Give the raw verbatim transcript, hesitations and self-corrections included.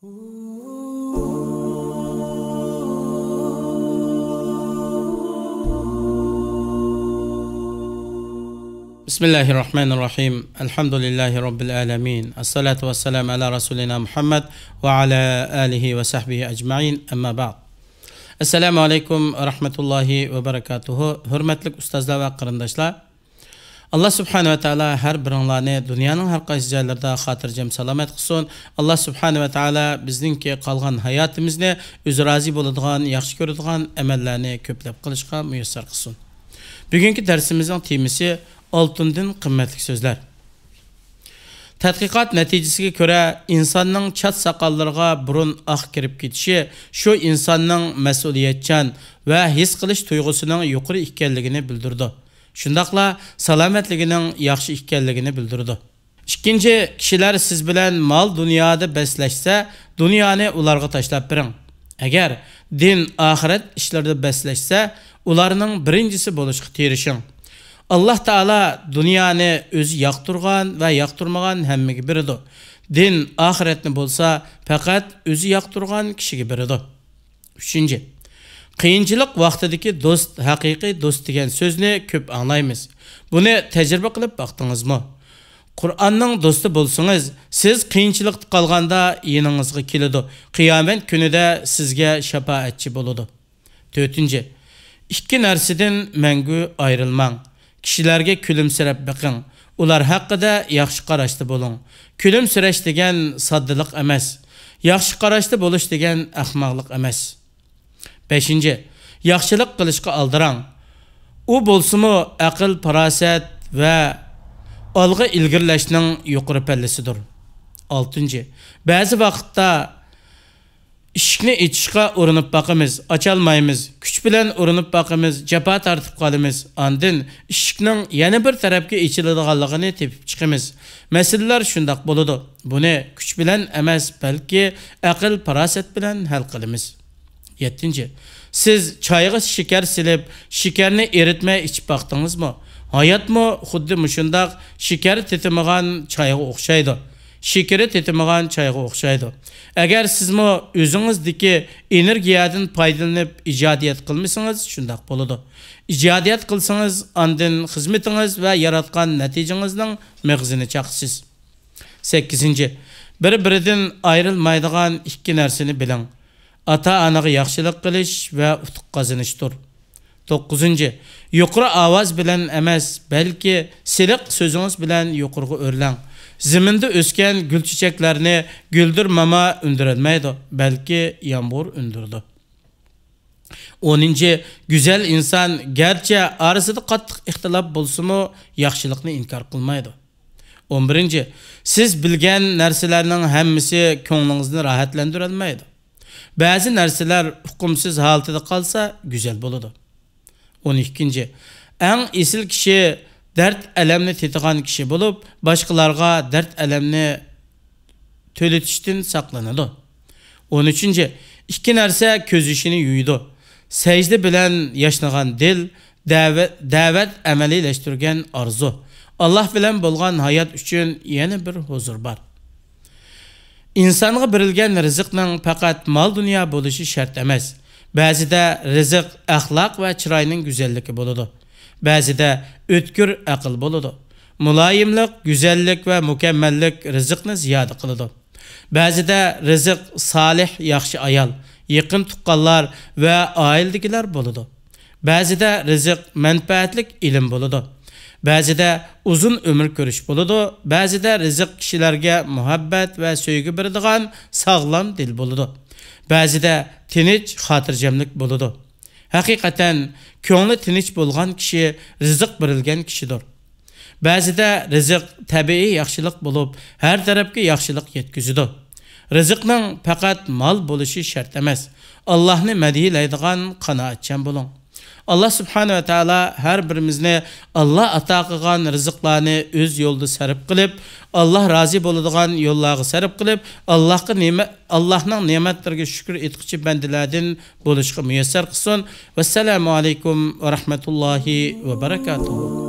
بسم الله الرحمن الرحيم. الحمد لله رب العالمين. الصلاة والسلام على رسولنا محمد وعلى آله وصحبه أجمعين. أما بعد. السلام عليكم ورحمة الله وبركاته. ھۆرمەتلىك ئۇستازلار ۋە قېرىنداشلار، ئاللا سۇبھانەھۇ ۋە تائالا ھەر بىرىڭلارنى دۇنيانىڭ ھەر قايسى جايلىرىدا خاتىرجەم سالامەت قىلسۇن. ئاللا سۇبھانەھۇ ۋە تائالا بىزنىڭكى قالغان ھاياتىمىزنى ئۆزى رازى بولىدىغان، ياخشى كۆرىدىغان ئەمەللەرنى كۆپلەپ قىلىشقا مۇيەسسەر قىلسۇن. بۈگۈنكى دەرسىمىزنىڭ تېمىسى ئالتۇندىن قىممەتلىك سۆزلەر. تەتقىقات نەتىجىسىگە كۆرە، ئىنساننىڭ چاچ ساقاللىرىغا بۇرۇن ئاق كىرىپ كېتىشى شۇ ئىنساننىڭ مەسئۇلىيەتچان ۋە ھېس قىلىش تۇيغۇسىنىڭ يۇقىرى ئىكەنلىكىنى بىلدۈرىدۇ. شۇنداقلا سالامەتلىكىنىڭ ياخشى ئىكەنلىكىنى بىلدۈرىدۇ. ئىككىنچى، كىشىلەر سىز بىلەن مال دۇنيادا بەسلەشسە، دۇنيانى ئۇلارغا تاشلاپ بېرىڭ. ئەگەر دىن، ئاخىرەت ئىشلىرىدا بەسلەشسە، ئۇلارنىڭ بىرىنچىسى بولۇشقا تىرىشىڭ. ئاللا تائالا دۇنيانى ئۆزى ياقتۇرغان ۋە ياقتۇرمىغان ھەممىگە بېرىدۇ. دىن، ئاخىرەتنى بولسا پەقەت ئۆزى ياقتۇرغان كىشىگە بېرىدۇ. ئۈچىنچى، قىيىنچىلىق ۋاقتىدىكى دوست، ھەقىقىي دوست دېگەن سۆزنى كۆپ ئاڭلايمىز. بۇنى تەجرىبە قىلىپ باقتىڭىزمۇ؟ قۇرئاننىڭ دوستى بولسىڭىز، سىز قىيىنچىلىقتا قالغاندا يېنىڭىزغا كېلىدۇ، قىيامەت كۈنىدە سىزگە شاپائەتچى بولىدۇ. تۆتىنچى، ئىككى نەرسىدىن مەڭگۈ ئايرىلماڭ. كىشىلەرگە كۈلۈمسىرەپ بېقىڭ، ئۇلار ھەققىدە ياخشى قاراشتا بولۇڭ. كۈلۈمسىرەش دېگەن ساددىلىق ئەمەس، ياخشى قاراشتا بولۇش دېگەن ئەخمەقلىق ئەمەس. بەشىنچى، ياخشىلىق قىلىشقا ئالدىراڭ. ئۇ بولسىمۇ ئەقىل-پاراسەت ۋە ئالغا ئىلگىرىلەشنىڭ يۇقىرى پەللىسىدۇر. ئالتىنچى، بەزى ۋاقىتتا ئىشىكنى ئېچىشقا ئۇرۇنۇپ باقىمىز، ئاچالمايمىز، كۈچ بىلەن ئۇرۇنۇپ باقىمىز، جاپا تارتىپ قالىمىز، ئاندىن ئىشىكنىڭ يەنە بىر تەرەپكە ئېچىلىدىغانلىقىنى تېپىپ چىقىمىز. مەسىلىلەر شۇنداق بولىدۇ. بۇنى كۈچ بىلەن ئەمەس، بەلكى ئەقىل-پاراسەت بىلەن ھەل قىلىمىز. يەتتىنچى، سىز چايغا شېكەر سېلىپ، شېكەرنى ئېرىتمەي ئىچىپ باقتىڭىزمۇ؟ ھاياتمۇ خۇددى مۇشۇنداق شېكەر تېتىمىغان چايغا ئوخشايدۇ. شېكىرى تېتىمىغان چايغا ئوخشايدۇ. ئەگەر سىزمۇ ئۆزىڭىزدىكى ئېنېرگىيەدىن پايدىلىنىپ ئىجادىيەت قىلمىسىڭىز، شۇنداق بولىدۇ. ئىجادىيەت قىلسىڭىز، ئاندىن خىزمىتىڭىز ۋە ياراتقان نەتىجىڭىزنىڭ مېغىزىنى چاقىسىز. سەككىزىنچى، بىر-بىرىدىن ئايرىلمايدىغان ئىككى نەرسىنى بىلىڭ. ئاتا-ئانىغا ياخشىلىق قىلىش ۋە ئۇتۇق قازىنىشتۇر. توققۇزىنچى، يۇقىرى ئاۋاز بىلەن ئەمەس، بەلكى سىلىق سۆزىڭىز بىلەن يۇقىرىغا ئۆرلەڭ. زېمىندا ئۆسكەن گۈل-چېچەكلەرنى گۈلدۈرماما ئۈندۈرەلمەيدۇ، بەلكى يامغۇر ئۈندۈرىدۇ. ئونىنچى، گۈزەل ئىنسان گەرچە ئارىسىدا قاتتىق ئىختىلاپ بولسىمۇ، ياخشىلىقنى ئىنكار قىلمايدۇ. ئون بىرىنچى، سىز بىلگەن نەرسىلەرنىڭ ھەممىسى كۆڭلىڭىزنى راھەتلەندۈرەلمەيدۇ. بەزى نەرسىلەر ئۇقۇمسىز ھالىتىدە قالسا، گۈزەل بولىدۇ. ئون ئىككىنچى، ئەڭ ئېسىل كىشى دەرد-ئەلەمنى تېتىغان كىشى بولۇپ، باشقىلارغا دەرد-ئەلەمنى تۆلىتىشتىن ساقلىنىدۇ. ئون ئۈچىنچى، ئىككى نەرسە كۆز يېشىنى يۇيىدۇ. سەجدە بىلەن ياشنىغان دىل، دەۋە-، دەۋەت ئەمەلىيلەشتۈرگەن ئارزۇ. ئاللا بىلەن بولغان ھايات ئۈچۈن يەنە بىر ھۇزۇر بار. ئىنسانغا بېرىلگەن رىزىقنىڭ پەقەت مال-دۇنيا بولۇشى شەرت ئەمەس. بەزىدە رىزىق ئەخلاق ۋە چىراينىڭ گۈزەللىكى بولىدۇ. بەزىدە ئۆتكۈر ئەقىل بولىدۇ. مۇلايىملىق، گۈزەللىك ۋە مۇكەممەللىك رىزىقنى زىيادە قىلىدۇ. بەزىدە رىزىق سالىھ، ياخشى ئايال، يېقىن تۇغقانلار ۋە ئائىلىدىكىلەر بولىدۇ. بەزىدە رىزىق مەنپەئەتلىك ئىلىم بولىدۇ. بەزىدە ئۇزۇن ئۆمۈر كۆرۈش بولىدۇ. بەزىدە رىزىق كىشىلەرگە مۇھەببەت ۋە سۆيگۈ بېرىدىغان ساغلام دىل بولىدۇ. بەزىدە تىنچ، خاتىرجەملىك بولىدۇ. ھەقىقەتەن، كۆڭلى تىنچ بولغان كىشى رىزىق بېرىلگەن كىشىدۇر. بەزىدە رىزىق تەبىئىي ياخشىلىق بولۇپ، ھەر تەرەپكە ياخشىلىق يەتكۈزىدۇ. رىزىقنىڭ پەقەت مال بولۇشى شەرت ئەمەس. ئاللاھنى مەدھىيلەيدىغان قانائەتچان بولۇڭ. ئاللا سۇبھانەھۇ ۋە تائالا ھەر بىرىمىزنى ئاللا ئاتا قىلغان رىزىقلارنى ئۆز يولىدا سەرپ قىلىپ، ئاللا رازى بولىدىغان يوللارغا سەرپ قىلىپ، ئاللاھقا نېمە-، ئاللاھنىڭ نېمەتلىرىگە شۈكۈر ئېيتقۇچى بەندىلەردىن بولۇشقا مۇيەسسەر قىلسۇن. ۋەسسالامۇ ئەلەيكۇم ۋە رەھمەتۇللاھى ۋە بەرەكاتۇھۇ.